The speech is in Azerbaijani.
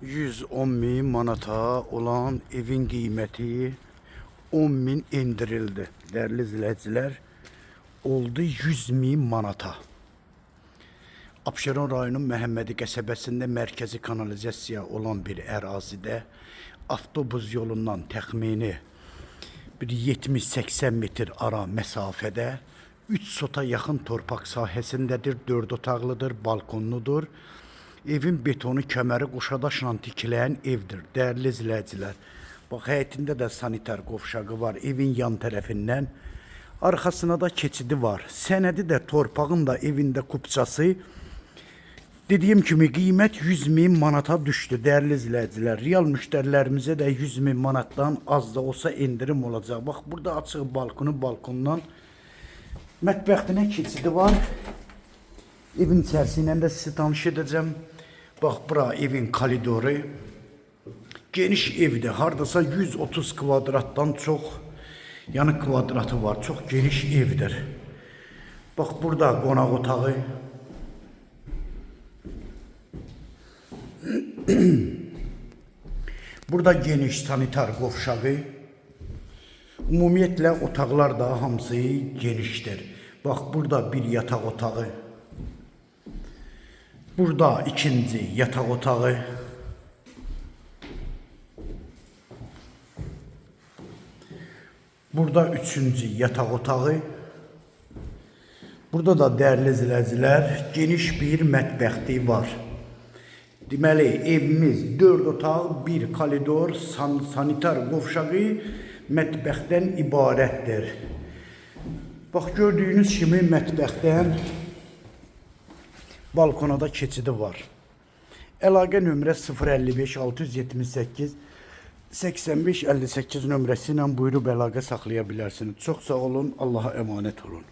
110 min manata olan evin qiyməti 10 min endirildi. Dəyərli izləyicilər, oldu 100 min manata. Abşeron rayonunun Məhəmmədi qəsəbəsində mərkəzi kanalizasiya olan bir ərazidə avtobus yolundan təxmini bir 70-80 metr ara məsafədə 3 sota yaxın torpaq sahəsindədir, 4 otaqlıdır, balkonludur. Evin betonu kəməri qoşadaşla tikilən evdir. Dəyərli izləyicilər, bax həyətində də sanitar qovşağı var evin yan tərəfindən. Arxasına da keçidi var. Sənədi də torpağın da evində kupçası. Dediyim kimi qiymət 100 min manata düşdü dəyərli izləyicilər. Real müştərilərimizə də 100 min manatdan az da olsa endirim olacaq. Bax burada açıq balkonu, balkondan mətbəxinə keçidi var. Evin içərisi ilə də sizi tanış edəcəm. Bax bura evin koridoru. Geniş evdir. Hardasa 130 kvadratdan çox, yəni kvadratı var. Çox geniş evdir. Bax burada qonaq otağı. Burada geniş sanitar qovşağı. Ümumiyyətlə otaqlar da hamısı genişdir. Bax burada bir yataq otağı. Burada ikinci yataq otağı. Burada üçüncü yataq otağı. Burada da dəyərli izləyicilər geniş bir mətbəxi var. Deməli, evimiz 4 otaq, 1 koridor, sanitar qovşağı, mətbəxdən ibarətdir. Bax gördüyünüz kimi mətbəxdən balkona da keçidi var. Əlaqə nömrə 055 678 85 58 nömrəsi ilə buyurub əlaqə saxlaya bilərsiniz. Çox sağ olun, Allaha əmanət olun.